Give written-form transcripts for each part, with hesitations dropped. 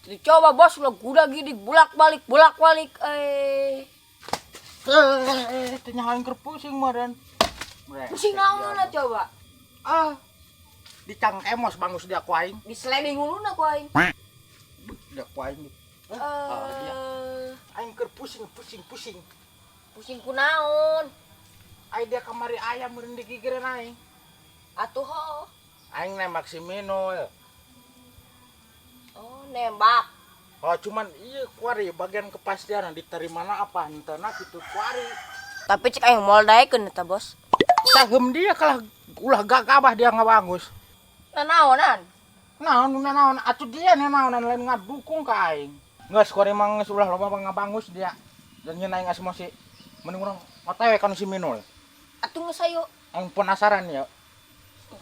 Dicoba bos lo guda gini bolak-balik bolak-balik. Eh. Eh, teu nyaho aing keur pusing meureun. Pusing naon coba? Ah. Dicangkemos bangus dia ku aing. Disliding uluna ku aing. Dia ku aing. Eh, Aing keur pusing pusing pusing. Pusing ku naon? Aing dia kamari ayam meureun digigireun aing. Atuh ho. Aing nembak si Minul. Oh, nembak. Oh, cuman iya kuari bagian kepastian diterima na apa henteu na gitu kuari. Tapi cek aing moal daekeun eta, Bos. Sahem dia kalah ulah gagabah dia ngabangus. Nanaonan? Naon naon atuh dia naonan lain ngadukung ka aing. Geus kuari mah geus ulah loba ngabangus dia. Dan nyeun aing emosi. Mending urang OTW ka nu si Minul. Atuh geus ayo. Aing penasaran ya.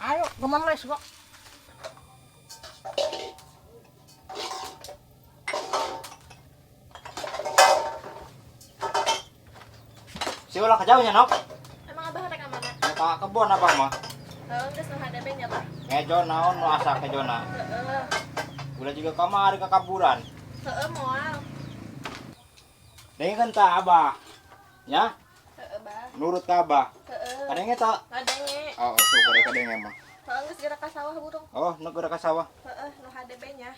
Ayo, kemana les kok? Si ulah kejauhnya nok. Emang abah rek mana? Ka kebon abah mah. Heeh, geus nu hadebe nya bah. Ngejo naon nu asa kejona. Heeh. Ulah juga kamari kekaburan. Heeh moal. Dengekeun tah abah. Ya, Heeh bah. nurut ka abah. Heeh. Kadenge ta? Ngadenge. Oh, tuh kade kadenge mah. Heeh geus gerak ka sawah burung. Oh, nu geura ka sawah. Heeh, nu hadebe nya.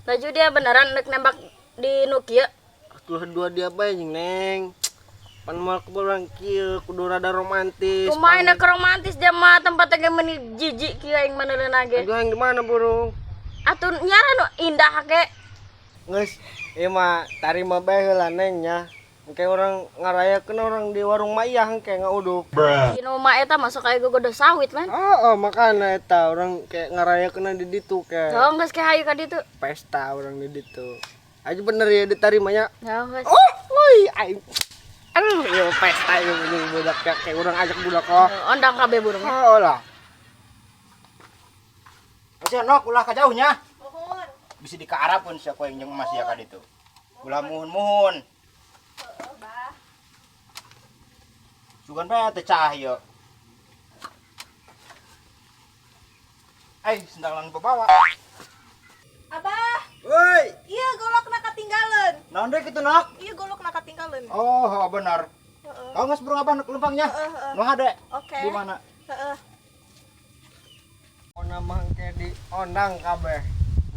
Laju dia beneran nek nembak di nu kieu. Atuh dua dia bae jeung Neng. Pan moal kebetulan kieu kudu rada romantis. Kumaha nek romantis dia mah tempat ge meuni jijik kieu aing maneuleuna ge. Aduh yang di mana burung? Atuh nyara nu indah ge. Geus, ieu mah tarima bae heula Neng nya. Engke urang ngarayakeun orang di warung Mayah engke ngauduk. Di nu mah eta masuk aya gogodo sawit lan. Oh, makana eta orang kayak ngarayakeun di ditu kayak Tong geus ke hayu ka ditu. Pesta orang di ditu. Aja bener ya ditarimanya. Ya geus. Oh, woi, aing. Aduh, ieu pesta ieu jeung budak kayak urang ajak budak oh. Ondang kabeh burung. Oh lah. Sia nok ulah kajauhnya. Nuhun. Bisi dikaarapkeun sia ku aing jeung emas sia ka ditu. Ulah muhun-muhun. Heeh bah. Sugan bae teh cah ieu. Eh, sendalan bawa. Abah, Woi, iya golokna katinggalan. naon deui kitu nok? Iya golokna katinggalan. Oh, benar. Heeh. Kau geus burung abah nu lempangnya? Heeh, heeh. Nu hade. Oke. Di mana? Heeh. Ona mah engke diondang kabeh.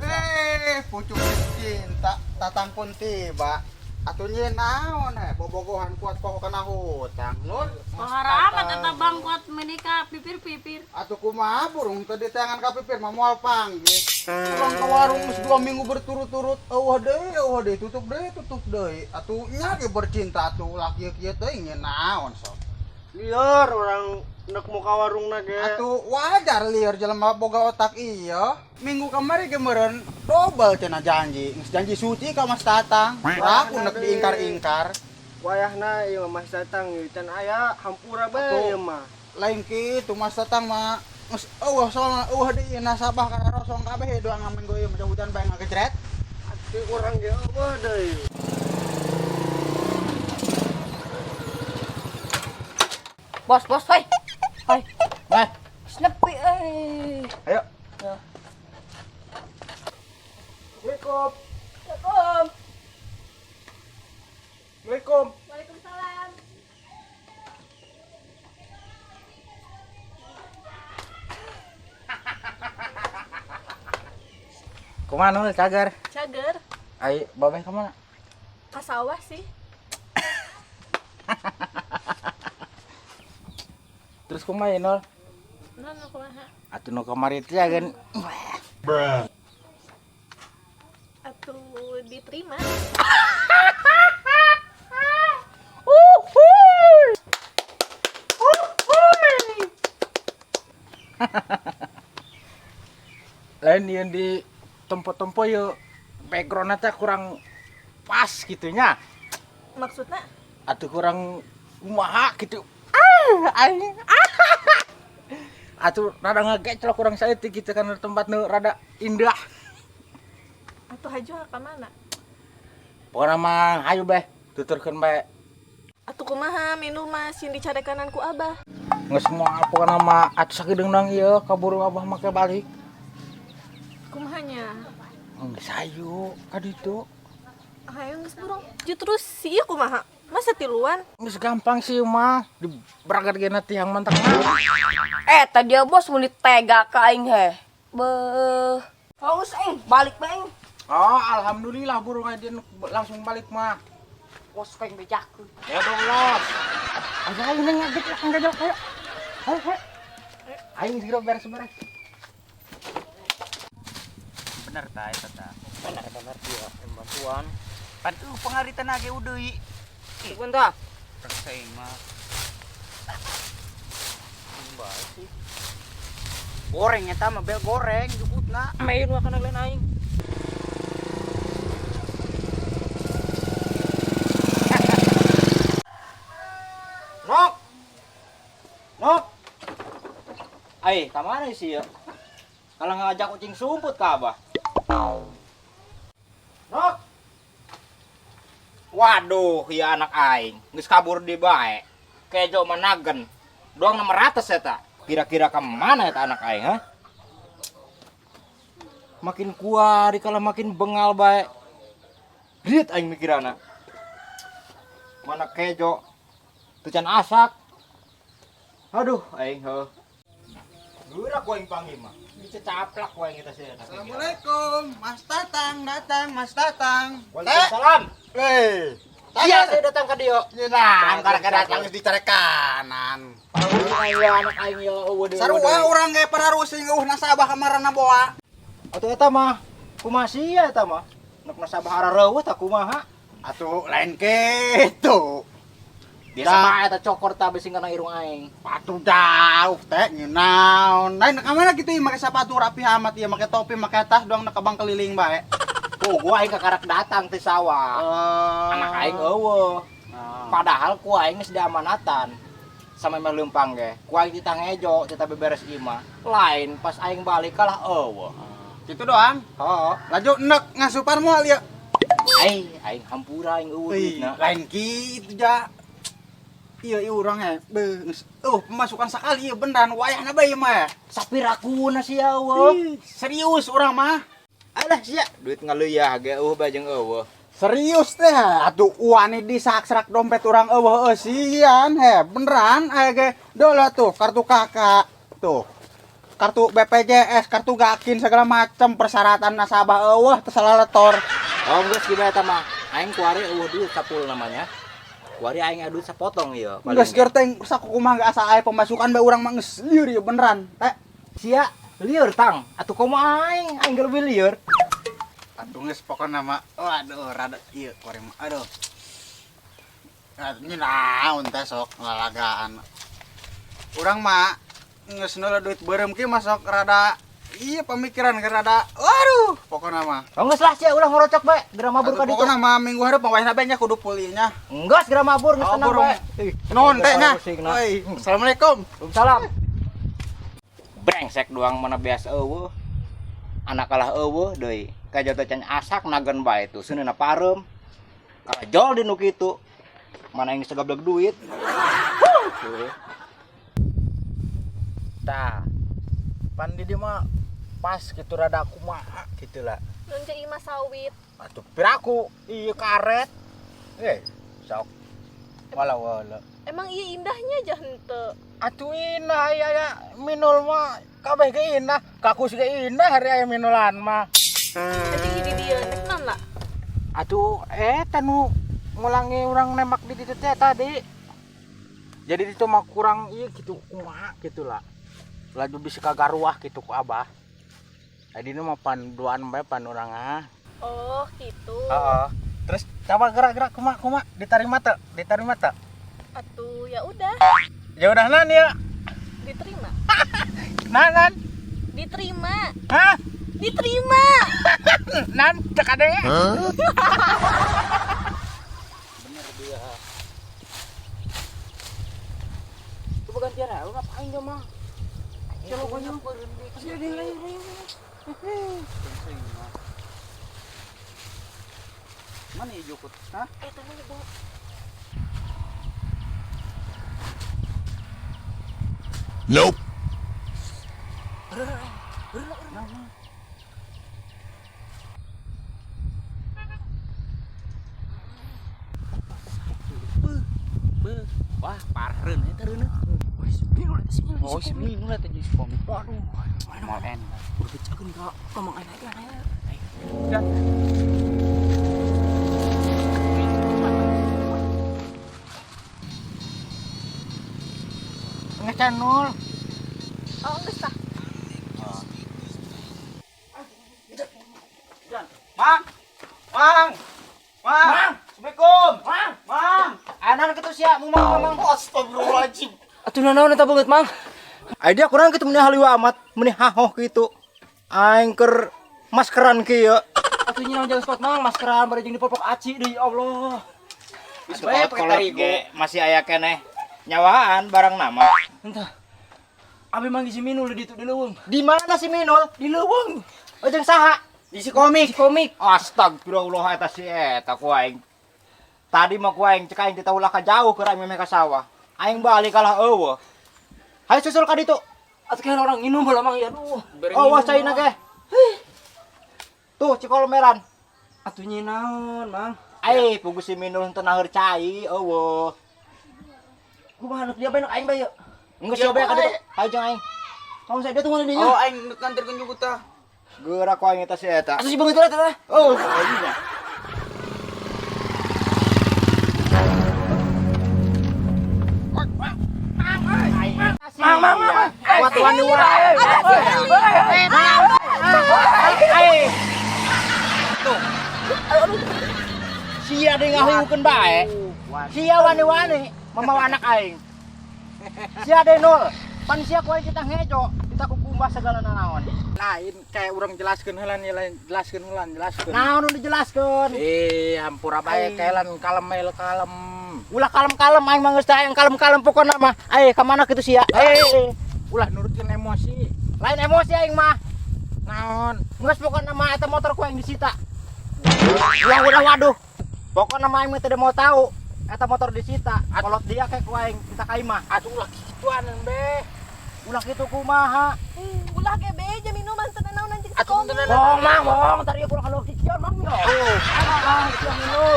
Eh, pucuk cinta tatang pun tiba. Atuh nyeun naon he, bobogohan kuat pokok kana hutang. Nun, Pohara amat eta bang kuat menikah pipir-pipir. Atuh kumaha burung teu diteangan ka pipir mah moal panggih. Urang ka warung geus 2 minggu berturut-turut, eueuh deui, tutup deui, tutup deui. Atuh nya ge bercinta atuh ulah kieu-kieu teuing nyeun naon sok. Lieur orang nek muka warungna ge. Atuh wajar lieur jelema boga otak iya. Minggu kamari ge meureun dobel cenah janji. Geus janji suci ka Mas Tatang. Aku nek diingkar-ingkar. Wayahna ieu mah Mas Tatang ieu can aya hampura bae ieu mah. Lain kitu Mas Tatang mah geus eueuh soalna eueuh deui nasabah kararosong kabeh doang ngaminggu ieu mah hujan bae ngagecret. Atuh urang ge eueuh deui. Bos, bos, hoi. Hoi. Nah, Nepi euy. Ayo. Ya. Assalamualaikum. Assalamualaikum. Assalamualaikum. Waalaikumsalam. Kumaha Nul cagar? Cager. Ai babeh ka mana? Ka sawah sih. Terus kumaha ya, Nul? Nun nu kumaha? Atuh nu kamari teh kan. Atuh diterima. Uhuy. Uhuy. Lain yang di tempo-tempo yuk backgroundnya teh kurang pas gitunya. Maksudna? Atau kurang kumaha gitu. Ah, aing. Ah. Atuh rada ngageclok kurang saeutik gitu kan tempat nu rada indah. Atuh haju ka mana? Pokona mah hayu beh, tuturkeun bae. Atuh kumaha minum mah sieun dicarekanan ku abah. Geus moal pokona mah atuh sakideung nang ieu kaburu abah make balik. Kumaha nya? Geus hayu ka ditu. Ayo geus burung. Ju terus si ieu kumaha? Masa tiluan? Geus gampang sih mah. Di beragat ge tiang mantak mah. Eh, tadi bos mun tega ka aing heh. Beuh. Haus aing, balik bae aing. Oh, alhamdulillah burung aja langsung balik mah. Bos aing bejakeun. Ya dong, los. Ayo ayo neng ngaget lah kang gajal ayo. Ayo, ayo. Aing segera beres-beres. Bener ta eta ta. Benar-benar dia bantuan. Pan pangaritan ge deui. Bentar. Rasa mah. Bae sih. Goreng eta mah bel goreng jukutna. Main wakan lain aing. Nok. Nok. Ai, ka mana sih ya? Kalau ngajak kucing sumput ka abah. Nok. Waduh, ya anak aing geus kabur di bae. Kejo managen. Doang 600 eta. Kira-kira ke mana eta anak aing, ha? Makin kuari kalau makin bengal bae. Riet aing mikirana. Mana kejo teu can asak. Aduh, aing heuh. Geura ku aing panggil mah. Dicecaplak ku aing eta sih. Assalamualaikum, Mas Tatang datang, Mas Tatang. Waalaikumsalam. Hei. Iya, saya datang ke dia. Nah, karek datang geus dicarekanan. Aing ya anak aing ya eueuh deui. Sarua urang ge pararusing eueuh nasabah kamarana boa. Atuh eta mah kumaha sia eta mah? Nek nasabah arareueuh tah kumaha? Atuh lain kitu. Biasa mah eta cokor tah bisi kana irung aing. Sepatu jauh teh nyenaon. Lain ka mana kitu make sepatu rapi amat ieu make topi make tas doang nak kabang keliling bae. Oh, gua aing kakarak datang ti sawah. Anak aing eueuh. Padahal ku aing geus diamanatan sama emang leumpang ge. Ku aing titah ngejo, titah beberes imah. Lain pas aing balik kalah eueuh. Kitu doang. Heeh. Laju enek ngasupan moal ieu. Aing aing hampura aing eueuh Ih, duitna. lain kitu ja. Iya, iya urang he. Beuh, geus pemasukan sakali ieu beneran wayahna bae ieu mah. Sapirakuna sia eueuh. Ih, serius urang mah. Alah sia, duit ngaleuya ge eueuh bae jeung eueuh. Serius teh, atuh uane disak-serak dompet urang eueuh eusian he, beneran aya ge. Dolah tuh kartu kakak tuh. Kartu BPJS, kartu Gakin segala macam persyaratan nasabah eueuh teu salah letor. Oh, geus kieu eta mah. Aing kuari eueuh duit sapul namanya. Kuari aing aya duit sapotong ieu. Paling Geus ge. ger teh sakukumaha ge asa aya pemasukan bae urang mah geus lieur ieu beneran. Teh, Sia lieur tang. Atuh komo aing, aing ge lebih lieur. atuh geus pokona mah waduh rada ieu kuari mah. Aduh. Aduh, naon teh sok lalagaan. Urang mah geus neula duit beureum kieu mah sok rada iya pemikiran ge rada waduh pokona mah. Oh, geus lah sia ulah ngorocok bae, geura mabur Atuh ka ditu. pokona mah minggu hareup mah wayahna bae nya kudu pulih nya. Enggeus geura mabur geus Oh, tenang burung. bae. Ih, Nuhun teh nya. pusingna. Oi, Assalamualaikum. Waalaikumsalam. Brengsek doang mana biasa eueuh. Anak kalah eueuh deui. Kajo teh can asak nagen bae tuh seuneuna pareum. Kalah jol di nu kitu. Mana yang segablek duit. Huh. Tah. Pan di dieu mah pas gitu rada kumaha gitu lah. Nun ceu imah sawit. Atuh piraku ieu karet. Eh, sok. Wala wala. Emang iya indahnya aja henteu. Atuh inah aya aya minul mah kabeh ge inah, kakus ge inah hari aya minulan mah. Tapi di dieu nek naon lah. Atuh eta nu ngulangi urang nembak di ditu teh tadi. Jadi itu mah kurang ieu gitu kumaha gitu lah. Laju bisa kagaruah gitu ku abah. Jadi ini mah pan duaan bae pan urang ah. Oh, gitu. Heeh. Terus coba gerak-gerak kumaha kumaha diterima teu? Diterima teu? Atuh ya udah, Ya udah nan ya. diterima. Nan nan. Diterima. Hah? Diterima. Nan cek ade. Coba gantian aja, lu ngapain dia mah? Coba gua Mana ieu jukut? Hah? Eh, teman ibu. Nope. Reuneuh eta reuneuh. Oh, si Minul eta jeung si Komik. Waduh, mana mah en. Bebejakeun ka mamang aing aya. Dan ngecan nul. Oh, geus tah. Mang. Mang. Mang. Assalamualaikum. Mang. Mang. Anan kitu sia, mumang mamang. Astagfirullahaladzim. Atuh nanaon eta beungeut mang? Ai dia kurang kitu meuni haliwa amat, meuni hahoh kitu. Aing keur maskeran kieu. Atuh nya naon jalan spot mang, maskeran bari jeung dipopok aci deui ya Allah. Geus bae kolot ge masih aya keneh nyawaan barang nama. Entah. Abi manggih si Minul di ditu di leuweung. Di mana si Minul? Di leuweung. Oh jeung saha? Di si komik. Si komik. Astagfirullah eta si eta ku aing. Tadi mah ku aing cek aing teh ulah ka jauh keur aing memeh ka sawah. Aing balik kalah eueuh. Hayu susul ka ditu. Atuh kayak orang nginum heula mang ya aduh. Oh wah caina ge. Tuh cikolomeran. Atuh nyi naon mang? Ai pugu si Minul henteu naheur cai eueuh. Kumaha nu dia bae nu aing bae yeuh. Geus sia bae ka ditu. Hayu jeung aing. Kamu saya dia tuh mana dinya? Oh, aing nganterkeun juga tah. Geura ku aing eta si eta. Atuh si beungeut eta teh. Oh, iya. Mang mang mang. Watuan di urang. Tuh. Sia deui ngahiukeun bae. Sia wani-wani mamawa anak aing. Sia deui nul. Pan sia ku aing kita ngejo, kita kukumbah segala nanaon. Lain kayak urang jelaskeun heula nih, lain jelaskeun heula, jelaskeun. Naon nu dijelaskeun? Eh, hampura bae kelan kalem bae kalem. Ulah kalem-kalem aing mah geus teh aing kalem-kalem pokona mah. Ai ka mana kitu sia? Eh, ulah nurutkeun emosi. Lain emosi aing mah. Naon? Geus pokona mah eta motor ku aing disita. Ulah udah waduh. Pokona mah aing mah tidak mau tahu. Eta motor disita. Kolot dia kayak ku aing kita ka imah. Atuh ulah kituan be. Ulah kitu kumaha? Ulah ge beja minuman teu nanaon anjing si Atuh komik. teu nanaon. Bohong mang, bohong. Tadi kurang kalau kikian mang. Oh, ah, sia Minul.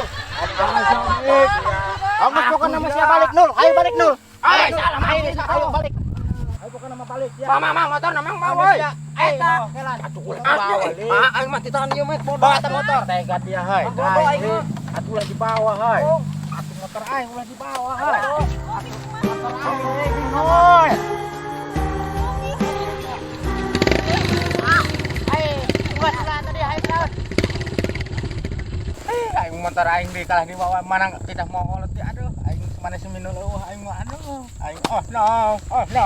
Awas pokona mah sia balik nul. Ayo balik nul. Ayo, salah mang. Ayo, ayo balik. Ayo pokona mah balik ya. Mang mang mang motor mang mau woi. Eta. Atuh ulah dibawa deui. Ah, aing mah titahan ieu mah bodoh. Bawa eta motor. Tega dia hai. Bodoh aing mah. Atuh ulah dibawa hai. Atuh motor aing ulah dibawa hai. Motor aing Minul. Ayo, ulah ulah tadi ayo naon. Aing motor aing di kalah dibawa mana tidak mau kolot aduh aing mana si Minul eueuh aing mah aduh aing oh no oh no.